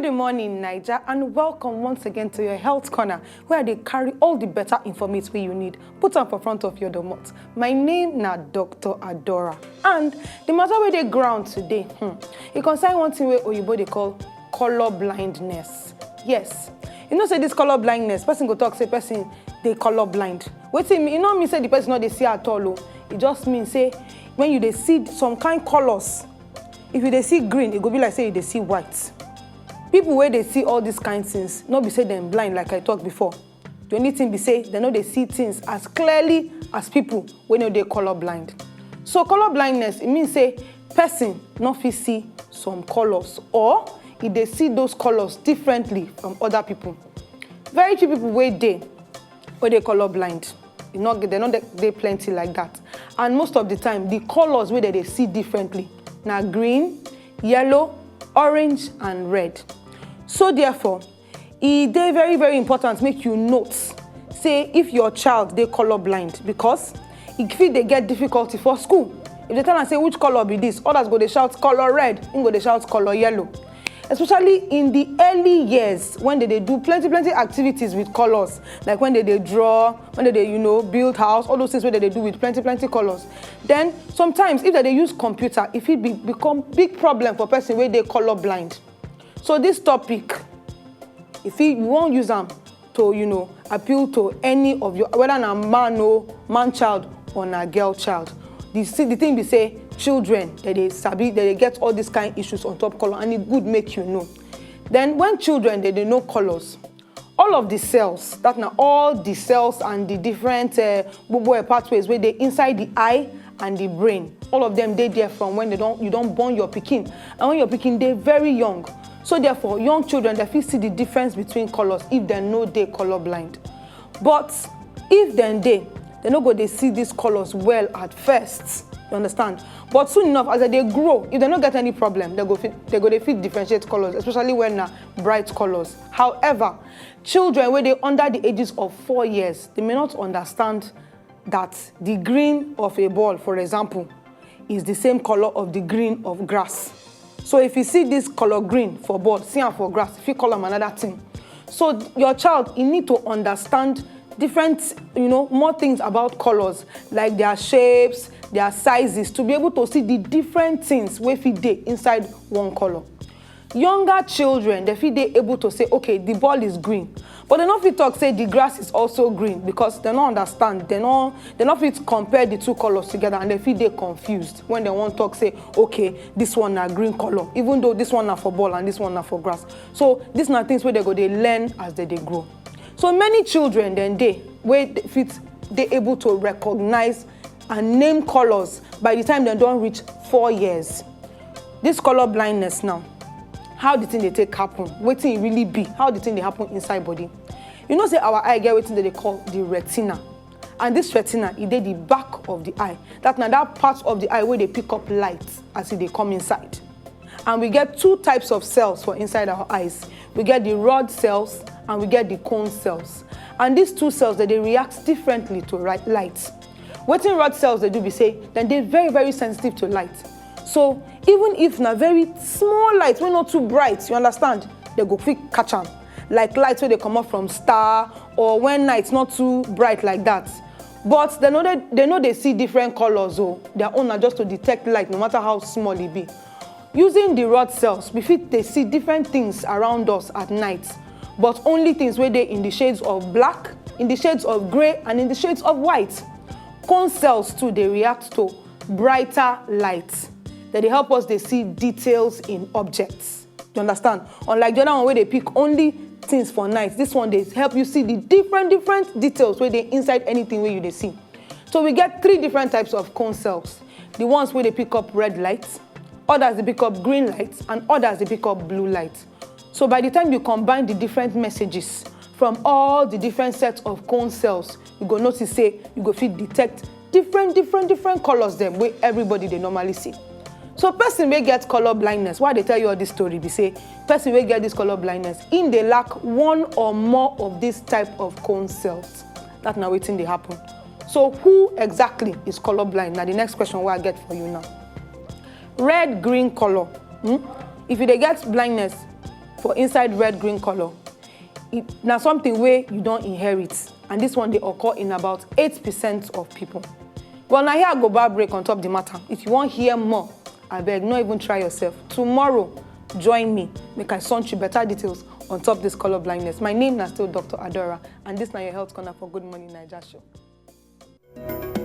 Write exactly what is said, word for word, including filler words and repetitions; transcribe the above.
Good morning, Naija, and welcome once again to your health corner, where they carry all the better information wey you need, put am for front of your domot. My name na Doctor Adora, and the matter wey dey ground today, hmm, e concern one thing wey oyibo dey call color blindness. Yes, you know say this color blindness, person go talk say person dey color blind. Wetin e mean? E no mean say the person no dey see at all o. E just mean say when you dey see some kind colors, if you dey see green, e go be like say you dey see white. People wey dey see all these kind things, no be say dem blind, like I talk before. The only thing be say dem no dey see things as clearly as people wey no dey color blind. So color blindness, e mean say person no fit see some colors, or e dey see those colors differently from other people. Very few people wey dey wey dey color blind. E no, dem no dey, dey plenty like that. And most of the time, the colors wey dem dey see differently na green, yellow, orange, and red. So therefore, e dey very, very important make you note say if your child dey color blind, because e fit dey get difficulty for school. If they tell am say, "Which color be this?" Others go dey shout, "Color red," im go dey shout, "Color yellow." Especially in the early years, when they dey do plenty, plenty activities with colors, like when they dey draw, when they dey, you know, build house, all those things wey they dey do with plenty, plenty colors. Then sometimes, if they dey use computer, e fit be, become big problem for person wey dey color blind. So this topic, if you wan use am to, you know, appeal to any of your, whether na man o, man child, or na girl child. The, see, the thing be say children, dem dey sabi, dem dey get all these kind issues on top color, and e good make you know. Then when children, dem dey know colors, all of the cells, that na all the cells and the different, uh, gbogbo, uh, pathways wey dey inside the eye and the brain, all of them dey there from when they don, you don born your pikin, and when your pikin dey very young. So therefore, young children, dem fit see the difference between colors if dem no dey color blind. But if dem dey, dem no go dey see these colors well at first. You understand? But soon enough, as dem dey grow, if dem no get any problem, dem go fit, dem go dey fit differentiate colors, especially when na bright colors. However, children wey dey under the ages of four years, they may not understand that the green of a ball, for example, is the same color of the green of grass. So if you see this color green for ball, see am for grass, if you call am another thing. So your child, e need to understand different, you know, more things about colors, like their shapes, their sizes, to be able to see the different things wey fit dey inside one color. Younger children, dem fit dey able to say, "Okay, the ball is green," but dem no fit talk say the grass is also green, because dem no understand, dem no, dem no fit compare the two colors together, and dem fit dey confused when dem wan talk say, "Okay, this one na green color," even though this one na for ball and this one na for grass. So these na things wey dem go dey learn as dem dey grow. So many children dem dey wey fit dey able to recognize and name colors by the time dem don reach four years. This color blindness now, how the thing dey take happen, wetin e really be, how the thing dey happen inside body. You know say our eye get wetin dem dey call the retina, and this retina, e dey the back of the eye. That na that part of the eye wey dey pick up light as e dey come inside. And we get two types of cells for inside our eyes. We get the rod cells and we get the cone cells. And these two cells, dem dey react differently to ri-, light. Wetin rod cells dey do be say dem dey very, very sensitive to light. So even if na very small light wey no too bright, you understand, dem go fit catch am. Like light wey dey comot from star, or when night no too bright like that. But dem no dey, dem no dey see different colors o. Their own na just to detect light, no matter how small e be. Using the rod cells, we fit dey see different things around us at night, but only things wey dey in the shades of black, in the shades of grey, and in the shades of white. Cone cells too dey react to brighter light. Dem dey help us dey see details in objects. You understand? Unlike the other one wey dey pick only things for night, this one dey help you see the different, different details wey dey inside anything wey you dey see. So we get three different types of cone cells. The ones wey dey pick up red light, others dey pick up green light, and others dey pick up blue light. So by the time you combine the different messages from all the different sets of cone cells, you go notice say you go fit detect different, different, different colors dem wey everybody dey normally see. So person wey get color blindness, why I dey tell you all this story be say person wey get this color blindness, im dey lack one or more of this type of cone cells. That na wetin dey happen. So who exactly is color blind? Na the next question wey I get for you now. Red, green color. Hmm? If you dey get blindness, for inside red green color, e, na something wey you don inherit, and this one dey occur in about eight percent of people. Well, na here I go bar break on top the matter. If you wan hear more, abeg, no even try yourself. Tomorrow, join me, make I sound you better details on top this color blindness. My name na still Doctor Adora, and this na your health corner for Good Morning Naija show.